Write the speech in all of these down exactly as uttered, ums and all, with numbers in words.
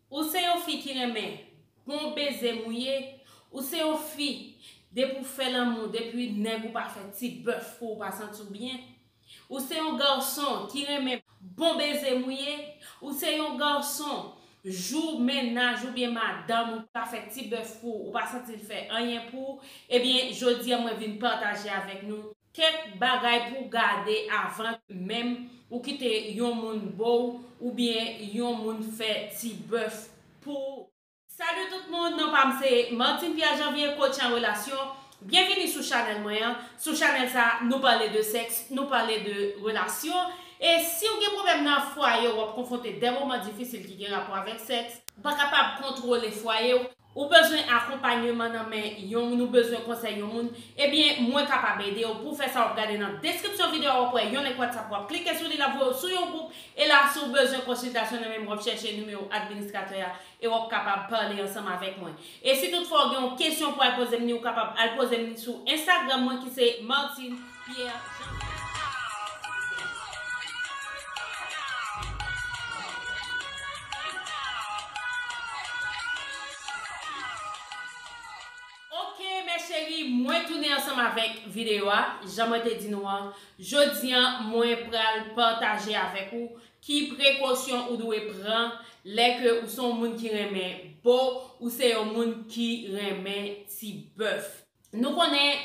Ou se yon fi ki renmen bon beze mouye? Ou se yon fi, depi w fè lanmou, depi nèg ou pa fè ti bèf pou ou pa santi w byen? Ou se yon gason ki renmen bon beze mouye? Ou se yon gason, jou mennaj oubyen madanm ou pa fè ti bèf pou ou, ou pa santi l fè anyen pou ou, ebyen, jodi a mwen vin pataje avèk nou kèk bagay pou w gade avan menm ou kite yon moun bo w oubyen yon moun fè ti bèf pou ou. Salut tout moun, non pa m se Martine Pierre Janvier, coach an relasyon. Byenvini sou chanèl mwen an. Sou chanèl sa, nou pale de sèks, nou pale de relasyon. E si w gen pwoblèm nan fwaye w, w ap konfwonte de moman difisil ki gen rapò avèk sèks, ou pa kapab kontwole fwaye w, ou bezwen akonpanyeman nan men yon moun, ou bezwen konsèy yon moun, ebyen, mwen kapab ede w. Pou w fè sa, w ap gade nan deskripsyon videyo a, w ap wè yon link WhatsApp, w ap klike sou li, l ap voye w sou yon gwoup. E la, si w bezwen konsiltasyon nan men m, w ap chèche nimewo administratè a e w ap kapab pale ansanm avèk mwen. E si toutfwa w gen yon kesyon pou al poze m ni, ou kapab al poze m ni sou Instagram mwen ki se Martine Pierre Janvier. Ok, mes chéries, mwen tounen ansanm avèk videyo a. Jan mwen te di nou an, jodi a, mwen pral pataje avèk ou ki prekosyon ou dwe pran lè ke ou se yon moun ki renmen bo, ou se yon moun ki renmen ti bèf. Nou konnen,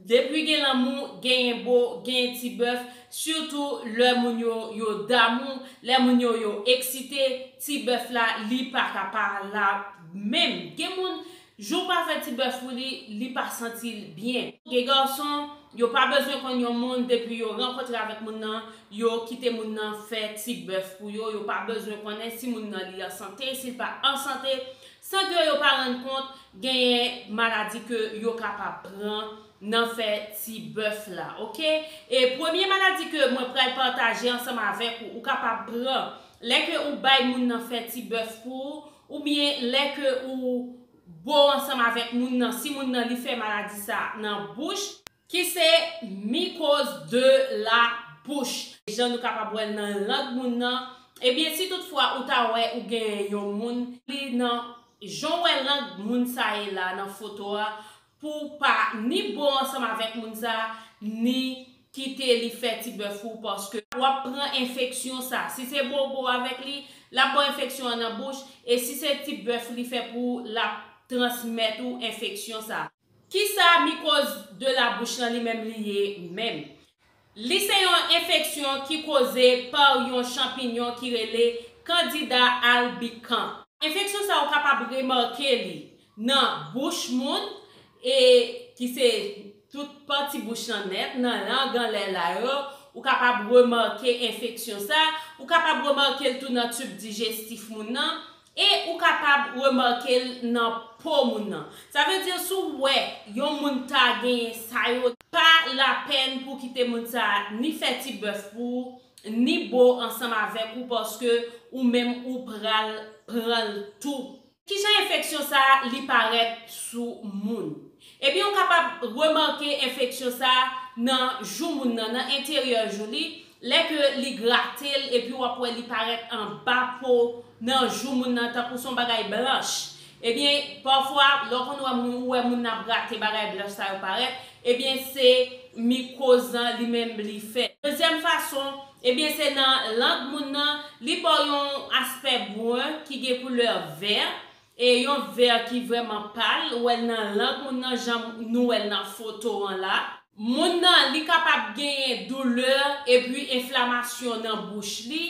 depi gen lanmou, genyen bo, genyen ti bèf, sitou lè moun yo, yo damou, lè moun yo, yo eksite, ti bèf la, li pa ka pa la menm. Gen moun, jou w pa fè ti bèf pou li, li pa santi l byen. Gen gason, yo pa bezwen konn yon moun, depi yo rankontre avèk moun nan, yo kite moun nan fè ti bèf pou yo, yo pa bezwen konnen si moun nan li an sante, si l pa an sante, san ke yo pa rann kont, genyen maladi ke yo kapab pran nan fè ti bèf la, ok? E premye maladi ke mwen pral pataje ansanm avèk ou, ou kapab pran lè ke ou bay moun nan fè ti bèf pou ou, oubyen lè ke ou bo ansanm avèk moun nan, si moun nan li fè maladi sa nan bouch, ki se mycose de la bouche. Jan nou kapab wè l nan lang moun nan, ebyen, si toutfwa ou ta wè ou gen yon moun, li nan, jan w wè lang moun sa ye la nan foto a, pou w pa ni bo ansanm avèk moun sa, ni kite li fè ti bèf pou ou, paske w ap pran enfeksyon sa. Si se bo w bo avèk li, l ap ba w enfeksyon an nan bouch, e si se ti bèf li fè pou ou, l ap transmèt ou enfeksyon sa. Kisa mycose de la bouche lan li menm li ye menm? Li se yon enfeksyon ki koze pa yon chanpinyon ki rele Candida albicans. Enfeksyon sa ou kapab remake li nan bouch moun, e ki se tout pati bouch lan nèt, nan lang anlè la yo, ou kapab remake enfeksyon sa, ou kapab remake l tou nan tib dijestif moun nan, e ou kapab remake l nan po moun nan. Sa vle di, si w wè yon moun ta genyen sa yo, pa lapèn pou kite moun sa ni fè ti bèf pou ou, ni bo ansanm avèk ou, paske ou menm ou pral pran l tou. Kijan enfeksyon sa a li parèt sou moun? Ebyen, ou kapab remake enfeksyon sa a nan jou moun nan, nan enteryè jou li, lè ke li grate l, epi w ap wè li parèt anba po nan jou moun nan, tankou se yon bagay blanch. Ebyen, pafwa, lè w konn wè moun, ou wè moun nan ap grate bagay blanch sa yo parèt, ebyen, se mikoz lan li menm li fè. Dezyèm fason, ebyen, se nan lang moun nan, li ba w yon aspè bren ki gen koulè vè, e yon vè ki vrèman pal, ou wè l nan lang moun nan, jan nou wè l nan foto an la. Moun nan, li kapab genyen doulè epi enflamasyon nan bouch li,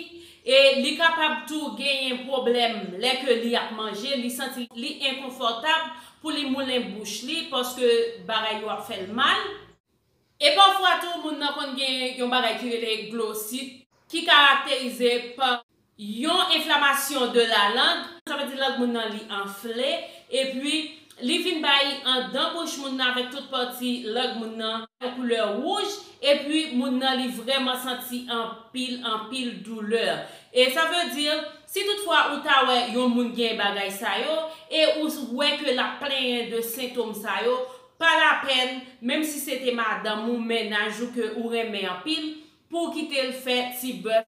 e li kapab tou genyen pwoblèm lè ke li ap manje, li santi li enkonfòtab pou li moulen bouch li, paske bagay yo ap fè l mal. E pafwa tou, moun nan konn gen yon bagay ki rele glosit, ki karakterize pa yon enflamasyon de la lang, sa vle di lang moun nan li anfle, epi li vin bay anndan bouch moun nan avèk tout pati lang moun nan yon koulè wouj, epi moun nan li vrèman santi anpil, anpil doulè. E sa vle di, si toutfwa ou ta wè yon moun gen bagay sa yo, e ou wè ke l ap plenyen de sentòm sa yo, pa lapèn, menm si se te madanm ou, mennaj ou ke ou renmen anpil, pou w kite l fè ti bèf.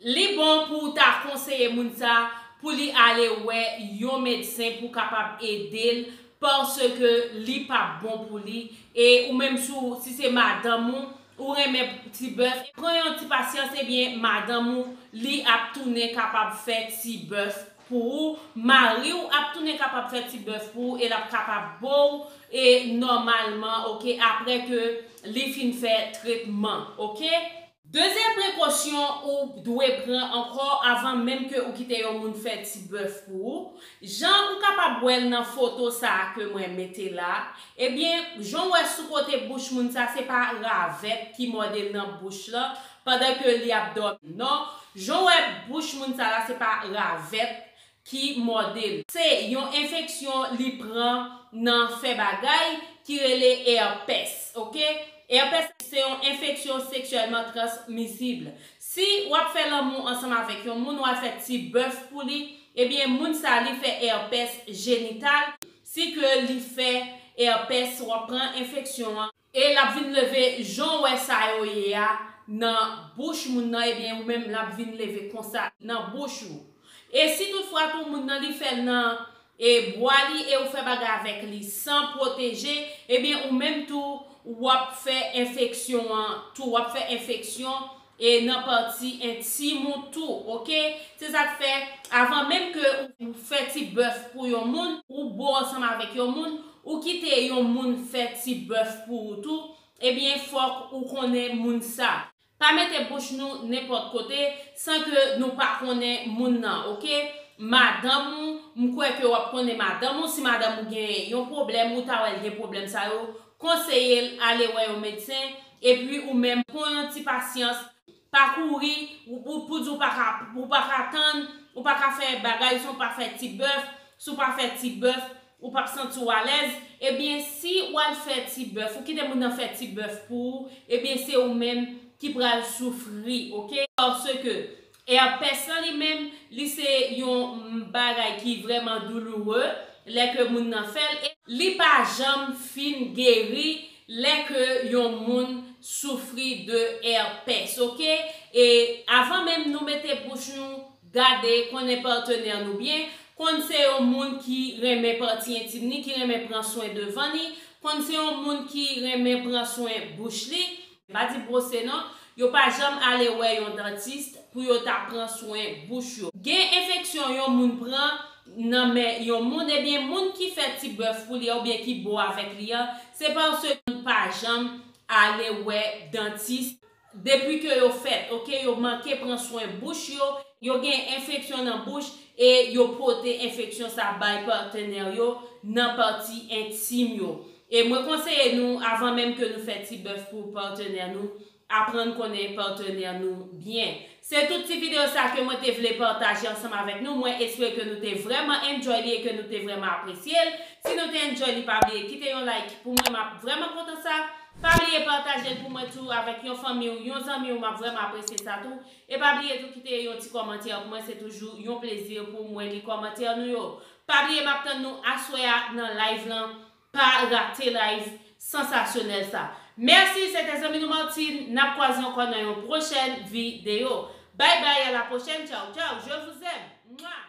Li bon pou w ta konseye moun sa pou li ale wè yon medsen pou kapab ede l, paske li p ap bon pou li. E ou menm si w, si se madanm ou, ou renmen ti bèf, pran yon ti pasyans, ebyen madanm ou, li ap tounen kapab fè ti bèf pou ou, mari w ap tounen kapab fè ti bèf pou ou, e l ap kapab bo w, e nòmalman, oke, apre ke li fin fè tretman, oke? Dezyèm prekosyon ou dwe pran ankò avan menm ke ou kite yon moun fè ti bèf pou ou, jan ou kapab wè l nan foto sa a ke mwen mete la, ebyen, jan w wè sou kote bouch moun sa, se pa ravèt ki mòde l nan bouch lan pandan ke li ap dòmi. Non, jan w wè bouch moun sa la, se pa ravèt ki mòde l. Se yon enfeksyon li pran nan fè bagay ki rele èpès, oke? Èpès se yon enfeksyon seksyèlman transmisib. Si w ap fè lanmou ansanm avèk yon moun, w al fè ti bèf pou li, ebyen, moun sa li fè èpès jenital. Si ke li fè èpès, w ap pran enfeksyon an. E l ap vin leve jan w wè sa yo ye a nan bouch moun nan, ebyen, ou menm l ap vin leve konsa nan bouch ou. E si toutfwa tou moun nan li fè l nan e bwa li e ou fè bagay avèk li san pwoteje, ebyen ou menm tou w ap fè enfeksyon an tou, w ap fè enfeksyon e nan pati entim ou tou, oke? Se sa k fè, avan menm ke ou fè ti bèf pou yon moun, ou bo ansanm avèk yon moun, ou kite yon moun fè ti bèf pou ou tou, ebyen fòk ou konnen moun sa. Pa mete bouch nou nenpòt kote san ke nou pa konnen moun nan, oke? Madanm ou, m kwè ke w ap konnen madanm ou. Si madanm ou gen yon pwoblèm, ou ta wè l gen pwoblèm sa yo, konseye l ale wè yon medsen. Epi ou menm, pran yon ti pasyans, pa kouri, ou, ou, pou di w pa ka, ou pa ka tann, ou pa ka fè bagay, si w pa fè ti bèf, si w pa fè ti bèf, ou p ap santi w alèz, ebyen, si w al fè ti bèf, ou kite moun nan fè ti bèf pou ou, ebyen, se ou menm ki pral soufri, oke? Paske èpès lan li menm, li se yon bagay ki vrèman douloure, lè ke moun nan fè l, e li pa janm fin geri lè ke yon moun soufri de èpès, oke? E avan menm nou mete bouch nou gade, konnen patnè nou byen, konn se yon moun ki renmen pati entim ni, ki renmen pran swen devan ni, konn se yon moun ki renmen pran swen bouch li. M pa di bwose non, yo pa janm ale wè yon dantis pou yo ta pran swen bouch yo. Gen enfeksyon yon moun pran nan men yon moun, ebyen moun ki fè ti bèf pou li a oubyen ki bo avèk li a, se paske moun pa janm ale wè dantis depi ke yo fèt, oke, yo manke pran swen bouch yo, yo gen enfeksyon nan bouch e yo pote enfeksyon sa bay patnè yo nan pati entim yo. E mwen konseye nou, avan menm ke nou fè ti bèf pou patnè nou, aprann konnen patnè nou byen. Se tout ti videyo sa ke mwen te vle pataje ansanm avèk nou. Mwen espere ke nou te vrèman enjoy li e ke nou te vrèman apresye l. Si nou te enjoy li, pa bliye kite yon like pou mwen, m ap vrèman kontan sa. Pa bliye pataje l pou mwen tou avèk yon fanmi w, yon zanmi w, m ap vrèman apresye sa tou. E pa bliye tou kite yon ti kòmantè pou mwen, se toujou yon plezi pou mwen li kòmantè nou yo. Pa bliye m ap tann nou aswè a nan live lan. Pa rate live sansasyonèl sa. Mèsi, se te zanmi nou Martine. N ap kwaze ankò nan yon pwochèn videyo. Bye bye, à la prochaine. Ciao, ciao. Je vous aime. Mwa.